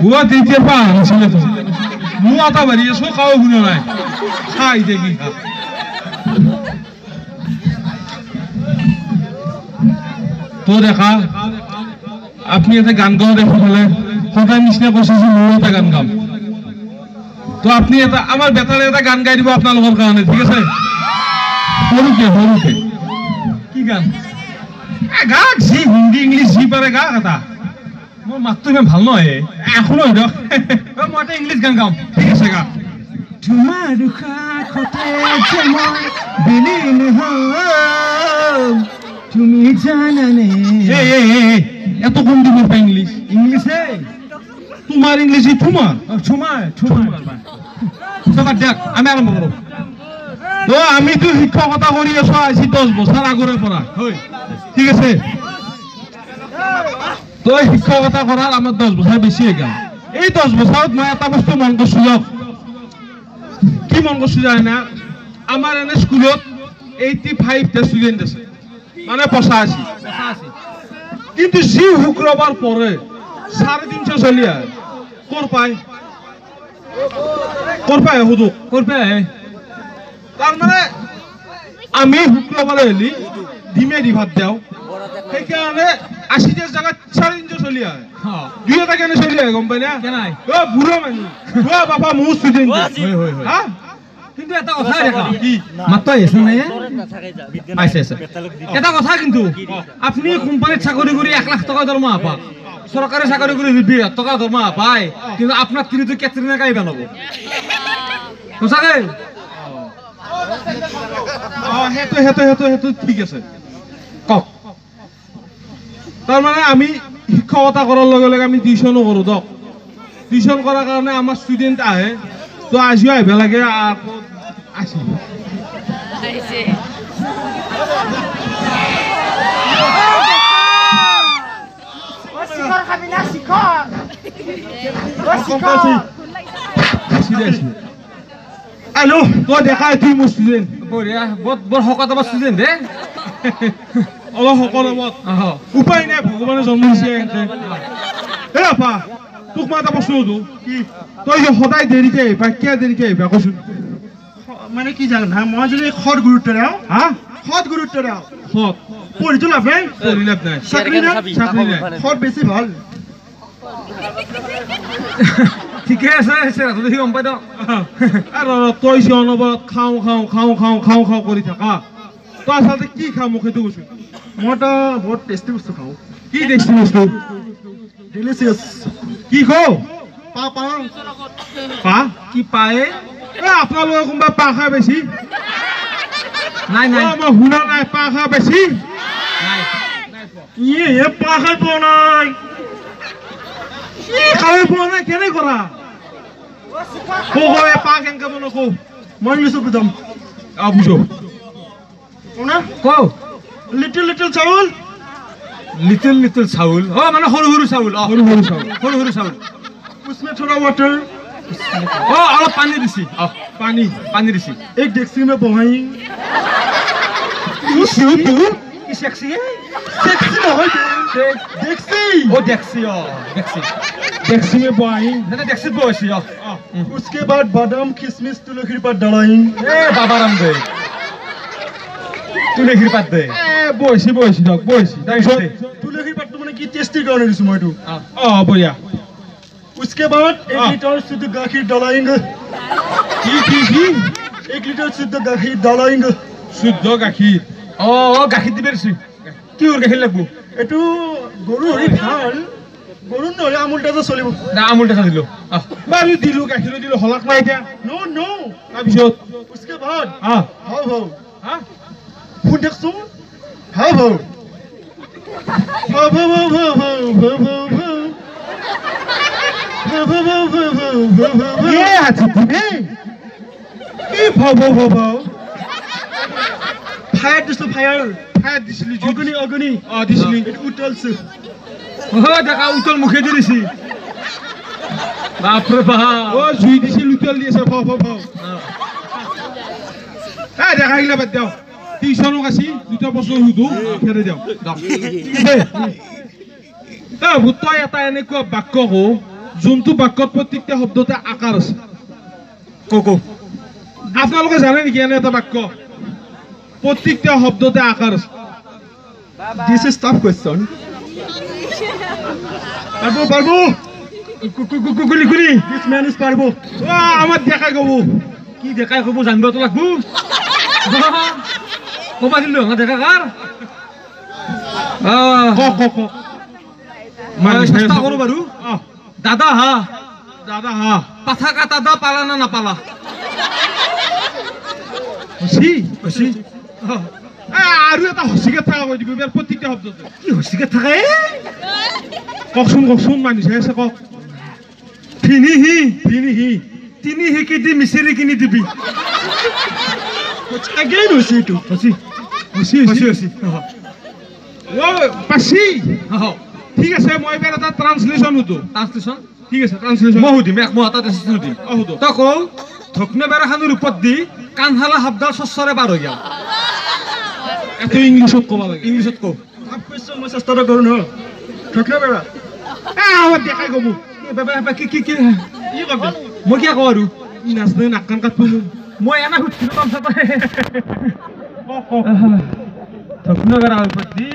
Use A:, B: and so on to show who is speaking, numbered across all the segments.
A: বুৱা তেতিয়াৰ পৰা অহা নাছিলে মোৰ এটা বাঢ়ি আছো কাও শুনা নাই খা এতিয়া কি খা তো দেখা আপুনি এটা গান গাওঁ দেখি পেলে সদায় নিচিনা কৈছে যে ময়ো এটা গান গাম তো আপুনি এটা আমাৰ বেটাৰে এটা গান গাই দিব আপোনালোকৰ কাৰণে ঠিক আছে সৰুকে সৰুকে কি গান গাক যি হিন্দী ইংলিছ যি পাৰে গাক এটা
B: মোৰ মাতটো ইমান ভাল নহয়
A: এখনো দিয়ক
B: মই এটা ইংলিছ গান গাম
A: ঠিক আছে গা
B: তোমাৰ কাষতে যে মই বিলীন হম তুমি জানানে
A: এত কম দিব ইংলিছ
B: ইংলিছে
A: তোমাৰ ইংলিছ তোমাৰ
B: তোমাৰ তোমাৰ
A: দেখ আমি আৰম্ভ কৰোঁ তো আমিতো শিক্ষকতা কৰি আছো আজি 10 বছৰ আগৰে পৰা ঠিক আছে তো শিক্ষকতা কৰাৰ আমাৰ 10 বছৰ বেছি হৈ গ'ল এই 10 বছৰত মই এটা বস্তু মন কৰিছোঁ দিয়ক কি মন কৰিছোঁ জানে না আমাৰ এনে স্কুলত 85টা ষ্টুডেণ্ট আছে মানে 85 কিন্তু যি শুক্ৰবাৰ পৰে 350 চলি আহে ক'ৰ পায় ক'ৰ পায় সুধো
B: ক'ৰ পায়
A: তাৰমানে আমি শুক্ৰবাৰে হ'লি ডিমে দি ভাত দিওঁ সেইকাৰণে 80টাৰ জেগাত 350 চলি আহে দুই এটা কেনে চলি আহে গম পাই না অ বুঢ়া মানুহ বুঢ়া বাবা মোৰ ষ্টুডেণ্ট হা
B: কিন্তু এটা কথা দেখা কি মাত্ৰ আহিছে নাই আহিছে এটা কথা কিন্তু আপুনি কোম্পানীত চাকৰি কৰি 1 লাখ টকা দৰমহা পায় চৰকাৰী চাকৰি কৰি 20,000 টকা দৰমহা পায় কিন্তু আপোনাৰ তিনিটো কেটৰিনা কাই বানাব সঁচাকে
A: অ সেইটো সেইটো সেইটো সেইটো ঠিক আছে কওক তাৰমানে আমি শিক্ষকতা কৰাৰ লগে লগে আমি টিউশ্যনো কৰোঁ দক টিউশ্যন কৰাৰ কাৰণে আমাৰ ষ্টুডেণ্ট আহে তো আজিও আহিব লাগে আকৌ আসি হেল্ল' তই দেখা তুই মোৰ ষ্টুডেণ্ট
B: বঢ়িয়া বৰ শকত আমাৰ ষ্টুডেণ্ট হে
A: অলপ শকত অৱত উপায় নাই ভগৱানে জন্ম দিছে এ আপা তোক মই এটা প্ৰশ্ন সোধো কি তই যে সদায় দেৰিকে আহিবা কিয় দেৰিকে আহিবা কচোন
C: মানে কি জান হা মই যদি সৎ গুৰুত্ব দিওঁ
A: হা
C: সৎ গুৰুত্ব দিওঁ
A: সৎ
C: পঢ়িতো লাভ নাই
A: পঢ়ি লাভ নাই
C: চাকৰি নাই
A: চাকৰি নাই
C: সৎ বেছি ভাল
B: ঠিকে আছে দেখি গম পাই দিয়ক
A: আৰু তই যে অনবৰত খাওঁ খাওঁ খাওঁ খাওঁ খাওঁ খাওঁ কৰি থাকা তই আচলতে কি খাওঁ মোক সেইটো কৈছো
C: মই তো বহুত টেষ্টি বস্তু খাওঁ
A: কি টেষ্টি বস্তু
C: ডিলিচিয়াছ
A: কি খাওঁ
C: পা পা
A: পা
B: কি পায়ে
A: এ আপোনালোকে কোনোবা পা খাই বেছি
B: নাই নাই
A: মই শুনা নাই পা খা বেছি
B: নাই
C: ইয়ে পা খাই পোৱা নাই
A: কি খাব পোৱা নাই কেনে কৰা কো পা কেনেকে বনাও কো
C: মই ইংলিছত বুজাম
A: আ বুজো
C: না
B: কও
C: লিটল লিটল চাউল
B: লিটল লিটল চাউল অ মানে সৰু সৰু চাউল অ
A: সৰু সৰু চাউল
B: সৰু সৰু চাউল
C: उसमें थोड़ा वाटर
B: অ অলপ পানী দিছি অ
A: পানী
B: পানী দিছি
C: एक डेक्सी में बहाई
B: কি সেক্সি
C: সেক্সি নহয় ডেক্সি
B: ও ডেক্সি অ ডেক্সি
A: डेक्सी में बहाई
B: না ডেক্সিত বহাইছি অ
C: उसके बाद बादाम किशमिश तुलसीर पात डालाई
B: এ বাবা ৰাম দে তুলসীৰ পাত দে
A: এ বহিছি বহিছি দিয়ক বহিছি তাৰপিছত
C: তুলসীৰ পাতটো মানে কি টেষ্টিৰ কাৰণে দিছো মই এইটো
A: অ বঢ়িয়া
C: उसके बाद 1 लीटर शुद्ध गाखीर डालाएंगे
A: की की की
C: 1 लीटर शुद्ध गाखीर डालाएंगे
A: शुद्ध गाखीर
B: অ অ গাখীৰ দিবে দিছি কিহৰ গাখীৰ লাগব
C: এইটো গৰু হৰি ভাল গৰু নহ'লে আমুল তাজা চলিব
B: না আমুল তাজা দিলো
A: বাৰু দিলো গাখীৰো দিলো হলাক নাই এতিয়া
C: নো নো
A: তাৰপিছত
C: उसके बाद
A: হা
C: হাও হাও
A: হা
C: শুন থাকচোন হাও হাও হাও হাও হাও হাও হাও হাও
A: কি ভাও ভাও ভাও ভাও
C: ফায়াৰ দিছিলো ফায়াৰ
A: ফায়াৰ দিছিলি
C: অগ্নি অগ্নি
A: অ দিছিলি
C: এইটো উতলছে
B: অ দেখা উতল মুখে দি দিছি বাপৰে বাপ
A: অ জুই দিছিল উতল দি আছে ভাও ভাও ভাও এ দেখা গিলা বাদ দিওঁ টিউচনক আছি দুটা প্ৰশ্ন সুধো খেদি দিওঁ ঠিক আছে তই এটা এনেকুৱা বাক্য কওঁ যোনটো বাক্যত প্ৰত্যেকটা শব্দতে আকাৰ আছে।
B: ক
A: আপোনালোকে জানে নেকি এনে এটা বাক্য প্ৰত্যেকটা শব্দতে আকাৰ আছে?
C: This is tough question. পাৰব পাৰব
B: গুলি গুলি
C: This man is পাৰব।
A: আমাৰ দেখাই কব
B: কি দেখাই কব জানিবতো লাগব। কবা দিলো দেখা কাৰ চেষ্টা কৰো বাৰু। দাদা হা
A: দাদা হা
B: পাঠা কাটা দা পালা না নাপালা?
A: আৰু এটা হচিকে থকা কৈ দিব প্ৰত্যেকটা শব্দতে।
B: কি হচিকে থাকে?
A: কওকচোন কওকচোন মানুহ চাই আছে কওক।
B: ফিনিহি
A: ফিনিহি
B: তিনি শিকি দি মিচিৰি কিনি দিবি।
C: Again হৈছে এইটো
B: হচি
A: হচি
B: হচি হচি
A: পাচি। ঠিক আছে, মই এইবাৰ এটা ট্ৰান্সলেশ্যন সুধো।
B: ট্ৰান্সলেশ্যন?
A: ঠিক আছে, ট্ৰান্সলেশ্যন
B: মই সুধিম, এক মই এটা ট্ৰান্সলেশ্যন সুধিম। তই কওঁ ঢকনে বেৰাখানৰ ৰূপত দি কাণশালা সাপডাল চচৰে পাৰ হৈ গ'ল।
A: এইটো ইংলিছত ক'ব লাগে।
B: ইংলিছত কওঁ।
C: মই চেষ্টা কৰোঁ নহয়। ঢকনে বেৰা
A: দেখাই কব
B: কি কি কি মই কিয় কওঁ আৰু
A: নাজনে নাক কাণ কাটব।
B: মই এনে সুধিছিলোঁ ঢকনে বেৰা ৰূপত দি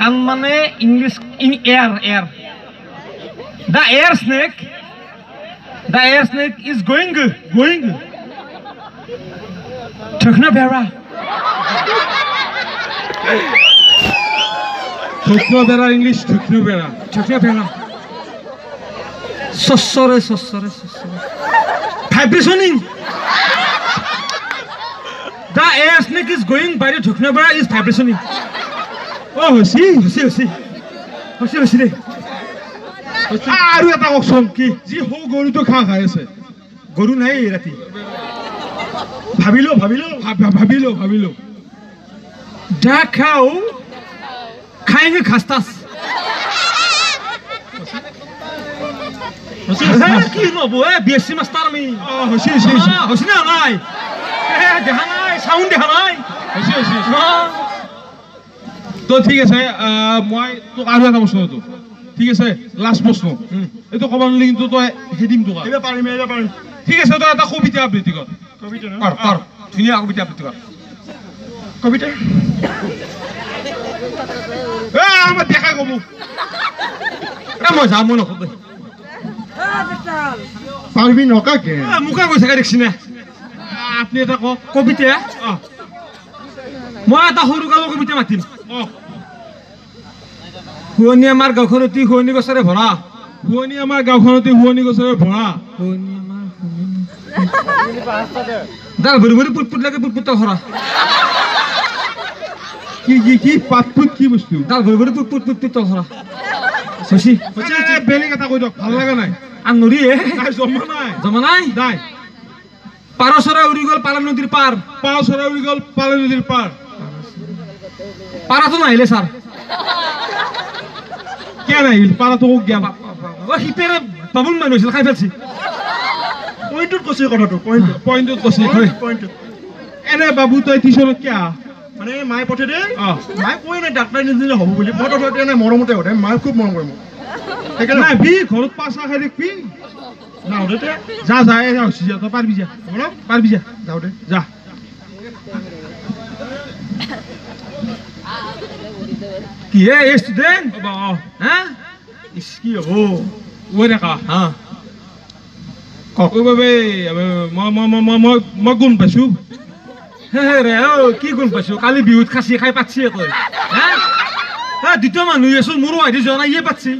B: কাণ মানে English in air air the air snake the air snake is going
A: going
B: ঢকনে বেৰা।
A: ঢকনে বেৰা ইংলিছ ঢকনে বেৰা
B: ঢকনে বেৰা চচৰে চচৰে চচৰে ভাইব্ৰেশ্যনিং। The air snake is going by the ঢকনে বেৰা is ভাইব্ৰেশ্যনিং।
A: অ হৈছি
B: হৈছি হৈছি হৈছি হৈছি দেই।
A: আৰু এটা কওকচোন কি যি সৌ গৰুটো ঘাঁহ খাই আছে।
B: গৰু নাই ৰাতি।
C: ভাবিলো ভাবিলো
A: ভাবিলো ভাবিলো
B: দা খাও খাইঙে খাস্তাস। কি নহ'ব A B S C master আমি।
A: হৈছে
B: হৈছে না নাই দেখা নাই চাউণ্ড দেখা নাই।
A: হৈছে হৈছে। তো ঠিক আছে, মই তোক আৰু এটা প্ৰশ্ন সুধো। ঠিক আছে, লাষ্ট প্ৰশ্ন। এইটো ক'ব নোৱাৰিলে কিন্তু তই সেই দিম তোক।
C: এইবাৰ পাৰিম এইবাৰ পাৰিম।
A: ঠিক আছে, তই এটা কবিতা আবৃত্তি কৰ।
C: কবিতা
B: কৰ কৰ ধুনীয়া কবিতা আবৃত্তি কৰ।
C: কবিতা
A: আমাৰ দেখাই কব।
B: মই যাম মই নকওঁ।
C: পাৰিবি নকাকে
B: মোকে কৈছে দেখছি না।
A: আপুনি এটা কওক
B: কবিতা। মই এটা সৰু কালৰ কবিতা মাতিম। শুৱনি আমাৰ গাঁওখন অতি শুৱনি গছৰে ভৰা।
A: শুৱনি আমাৰ গাঁওখন অতি শুৱনি গছৰে ভৰা।
B: শুৱনি আমাৰ ডাল ভৰি ভৰি পুট পুট লাগে পুট পুট ভৰা।
A: কি কি কি পাত পুট কি বস্তু?
B: ডাল ভৰি ভৰি পুট পুট পুট পুট ভৰা। হৈছে
A: বেলেগ এটা কৈ দিয়ক, ভাল লগা নাই।
B: আন নৰি
A: জমা নাই
B: জমা নাই
A: নাই।
B: পাৰ চৰাই উৰি গ'ল পালা নদীৰ পাৰ।
A: পাৰ চৰাই উৰি গ'ল পালা নদীৰ পাৰ।
B: পাৰাটো নাহিলে ছাৰ।
A: কিয় নাহিল? পাৰাটো কক গেল।
B: সিপেৰে বাবুল মানুহ হৈছিল খাই পেলছি।
C: পইণ্টটোত কৈছে কথাটো
A: পইণ্টটোত কৈছে।
C: পইণ্টটোত
A: এনে বাবু তই টিউচনত কিয়?
C: মানে মায়ে পঠাই দে। মায়ে কৈ নাই ডাক্তৰ ইঞ্জিনিয়াৰ হ'ব বুলি। মই তথাপি নাই মৰমতে সোধে, মায়ে খুব মৰম কৰে মোক।
A: সেইকাৰণে নাহিবি ঘৰত পাচা খাই থাকিবি।
C: নাহোতে
A: যা যা এই যা যা তই পাৰিবি যা পাৰিবি যা
C: যাওঁ দে
A: যা।
B: কি হে এই ষ্টুডেণ্ট? হা ইছ কি হ'ব
A: ঐ ডেকা।
B: হা
A: কক। ঐ বাবে মই মই গুণ পাইছোঁ।
B: হে ৰে অ কি গুণ পাইছোঁ? কালি বিহুত খাচী খাই পাতছি তই। হা হা দ্বিতীয় মানুহ আছো মোৰো আহি যোৱা নাই ইয়ে পাতছি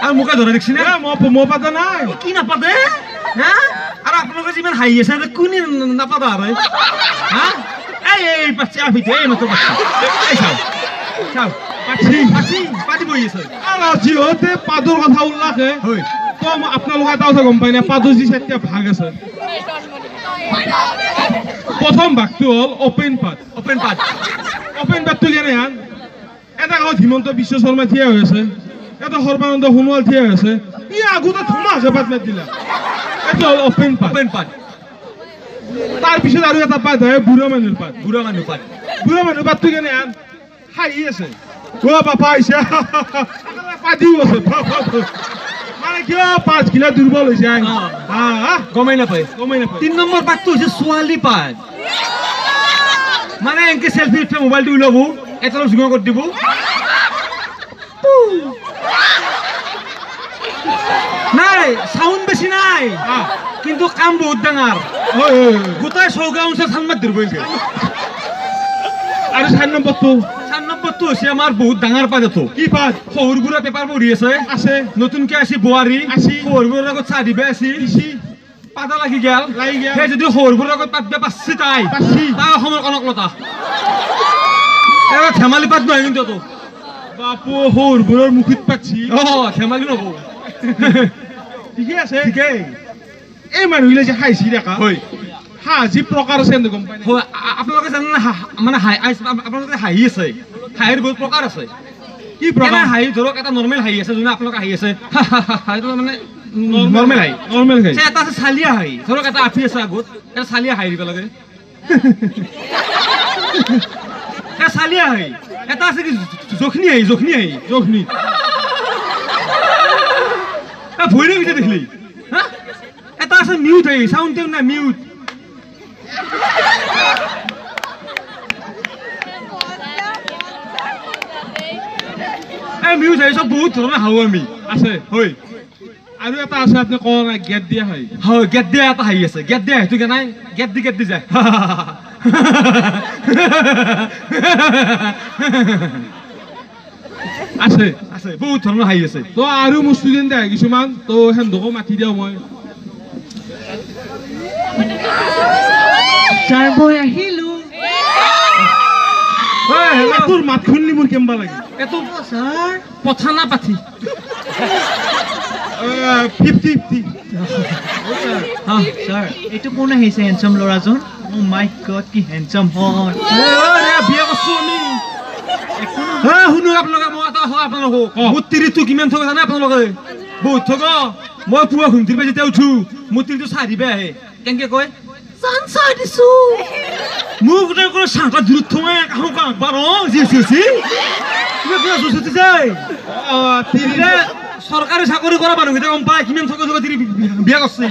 B: আৰু মোকে ধৰা দেখছি না।
A: মই পাতা নাই।
B: কি নাপাতে? হা আৰু আপোনালোকে যিমান হাঁহি আছে কোনে নাপাতা আৰু? হা এই এই পাতছি আভিতে এই মাত্ৰ পাতছি। এই চাওঁ চাওঁ
A: পাতছি
B: পাতছি পাতি বহি আছে।
A: আৰু যিহঁতে পাদৰ কথা ওলাকে
B: হয়
A: তো আপোনালোকে এটা কথা গম পাই নাই, পাদৰ যি চাৰিটা ভাগ আছে। প্ৰথম ভাগটো হ'ল অপেন পাত।
B: অপেন পাত
A: অপেন পাতটো কেনে হান? এটা গাঁৱত হিমন্ত বিশ্ব শৰ্মা থিয় হৈ আছে, এটা সৰ্বানন্দ সোণোৱাল থিয় হৈ আছে, ই আগতে ধুমাকে পাত মাতি দিলা। এইটো হ'ল অপেন পাত।
B: অপেন পাত।
A: তাৰপিছত আৰু এটা পাত হয় বুঢ়া মানুহৰ পাত।
B: বুঢ়া মানুহ পাত।
A: বুঢ়া মানুহ পাতটো কেনে হান? হাঁহি আছে, অ বাপা আহিছে, পাদিও আছে মানে কিয় পাঁচ কিলো দুৰ্বল হৈছে গমেই নাপায় গমেই নাপায়।
B: 3 নম্বৰ পাতটো হৈছে ছোৱালী পাত, মানে এনেকে চেলফি উঠে মোবাইলটো ওলাব এটা জুঙা কৰি দিব, নাই চাউণ্ড বেছি নাই কিন্তু কাম বহুত ডাঙৰ, গোটেই চৌকা অঞ্চল চান মাত ধৰিব এনেকে।
A: আৰু 4 নম্বৰটো?
B: 4 নম্বৰটো হৈছে আমাৰ বহুত ডাঙৰ পাত। এইটো
A: কি পাত?
B: শহুৰ বুঢ়া পেপাৰ পঢ়ি আছে,
A: আছে
B: নতুনকে আছে বোৱাৰী, শহুৰ বুঢ়াৰ আগত চাহ দিবা আছে, পাতা লাগি গেল, সেই যদি শহুৰ বুঢ়াৰ আগত পাতবা পাৰছি তাই, তাই অসমৰ কনকলতা। এটা ধেমালি পাত নহয় কিন্তু এইটো।
A: বাপু শহুৰ বুঢ়াৰ মুখত পাতছি,
B: অ ধেমালি নকওঁ।
A: ঠিকে আছে,
B: ঠিকেই।
A: এই মানুহগিলা যে হাঁহিছি দেখা,
B: হয়
A: হাঁহ যি প্ৰকাৰ আছে গম পাই?
B: হয়, আপোনালোকে জানে মানে আপোনালোকে হাঁহি আছে, হাঁহিৰ বহুত প্ৰকাৰ আছে।
A: কি প্ৰকাৰ
B: হাঁহি? ধৰক এটা নৰ্মেল হাঁহি আছে, যোনে আপোনালোকে হাঁহি আছে সেইটো মানে নৰ্মেল হাঁহি,
A: নৰ্মেল হাঁহি।
B: এটা আছে চালিয়া হাঁহি, ধৰক এটা আফি আছে আগত, এটা চালিয়া হাঁহি দিব লাগে, এটা চালিয়া হাঁহি। এটা আছে কি জখনি হাঁহি, জখনি হাঁহি,
A: জখনি
B: ভয় লাগিছে দেখিলি। হা, এটা আছে মিউট হাঁহি, চাউণ্ড তেওঁ নাই, মিউট। এই মিউট হাঁহি চব বহুত ধৰণৰ হাঁহো আমি
A: আছে।
B: হয়,
A: আৰু এটা আছে আপুনি কোৱা নাই, গেট দিয়া হাঁহি।
B: হয়, গেট দিয়া এটা হাঁহি আছে, গেট দিয়া হাঁহিটো কেনে গেট দি গেট দি যায়।
A: আছে
B: আছে বহুত ধৰণৰ হাঁহি আছে।
A: তো আৰু মোৰ ষ্টুডেণ্ট আহে কিছুমান, তো সেহঁতকো মাতি দিওঁ মই।
D: ছাৰ মই আহিলো।
A: তোৰ মাত শুনলি মোৰ কেম্বা লাগে।
B: এইটো ছাৰ পঠা না পাঠি?
A: 50-50।
D: ছাৰ এইটো কোন আহিছে হেণ্ডচাম ল'ৰাজন? অ' মাই গড কি হেণ্ডচাম হয়।
B: বিয়া কৰছো আমি। শুনক আপোনালোকে, মই এটা কথা আপোনালোকক, মোৰ তিৰিটো কিমান থকা জানে আপোনালোকে? বহুত থকা। মই পুৱা ঘুমটিৰ পৰা যেতিয়া উঠো মোৰ তিৰিটো চাহ দিবা আহে, কেনেকে কয় চান চাহ দিছো। মোক গোটেই কৰে চাহটা দূৰত থোৱাই কাহো কাহ বাৰ যি হৈছে কিবা জোচ উঠি যায়। চৰকাৰী চাকৰি কৰা মানুহকেইটা গম পায় কিমান থকা থকা তিৰি বিয়া কৰছে।